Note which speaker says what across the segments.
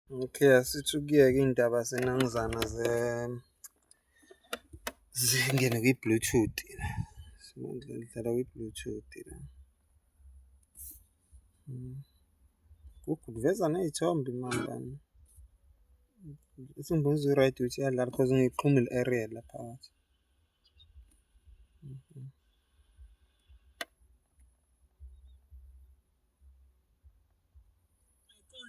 Speaker 1: Okay, asithi ukuyeka iy'ndaba zenangizana zingene kwi-bluetooth. Dlala kwi-bluetooth la. Kuveza ney'thombe mani. Ithi ngibona i-radio ukuthi iyadlala cause ngiyixhumile i-aerial la phakathi.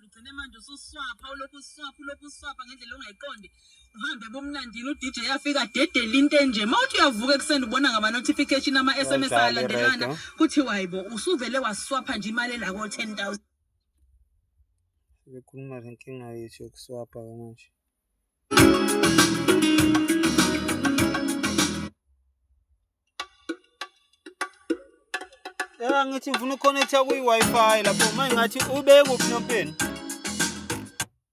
Speaker 2: Ugcine manje ususwapha ulokhu uswapha ulokhu uswapha ngendlela ongayiqondi uhambe bumnandini u-DJ afika adedele into enje uma uthi uyavuka ekuseni ubona ngama-notification ama-SMS
Speaker 1: Iyadlala
Speaker 2: ayalandelana
Speaker 1: i-radio.
Speaker 2: kuthiwa hayibo usuvele waswapha nje imali elako 10,000.
Speaker 1: Sebekhuluma ngenkinga yethu yokuswapha-ke manje. Ya ngithi ngifuna uku-connect-a kwi-Wi-Fi lapho manje ngathi ubeke kuphi nompeni?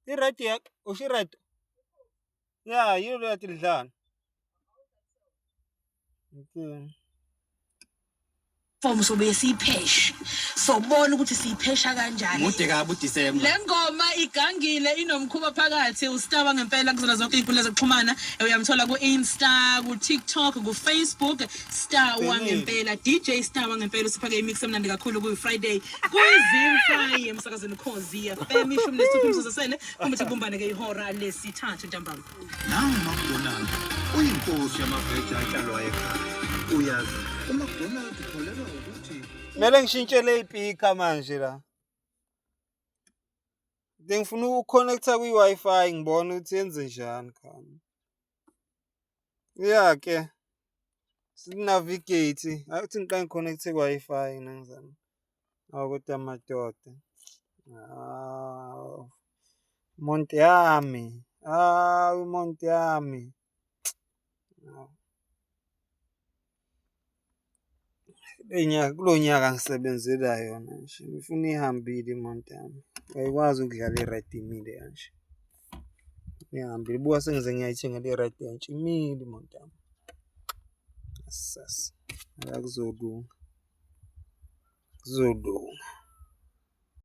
Speaker 1: I-radio yakho, usho i-radio? Ya, yilo leyadi lidlala. Okay.
Speaker 2: Form sobe siyiphesha sobona ukuthi siyiphesha kanjani.
Speaker 3: Mude kabi uDisemba.
Speaker 2: Le ngoma igangile inomkhuba phakathi ustar wangempela kuzona zonke iy'nkundla zokuxhumana. Uyamthola ku-Insta, ku-TikTok, ku-Facebook, Star wangempela, DJ Star wangempela usiphake imix emnandi kakhulu kuyi-Friday kwiZimfai emsakazweni Ukhozi FM 16 imizuzu esele kumbe kubumbane ke ihora lesithathu ntambama.
Speaker 4: Nangu uMcDonald uyinkosi yamaveji atshalwayo ekhaya. Uyazi, uMcDonald ukholelwa ukuthi
Speaker 1: Kumele ngishintshele iy'pikha manje la. Ngifuna uku-connect-a kwi-Wi-Fi ngibone ukuthi yenze njani khona. Ya ke si-navigate akuthi ngiqale ngi-connect-e ku-Wi-Fi nangizama. Awu kodwa madoda. Hawu. Monti yami. Hawu monti yami. Kulo nyaka ngisebenzela yona nje ngifuna ihambile imoto yami. Ayikwazi ukudlala iredi imile kanje. Ihambile, buka sengize ngiyayithenga le redi entsha imile imoto yami. Asas, akuzolunga, kuzolunga.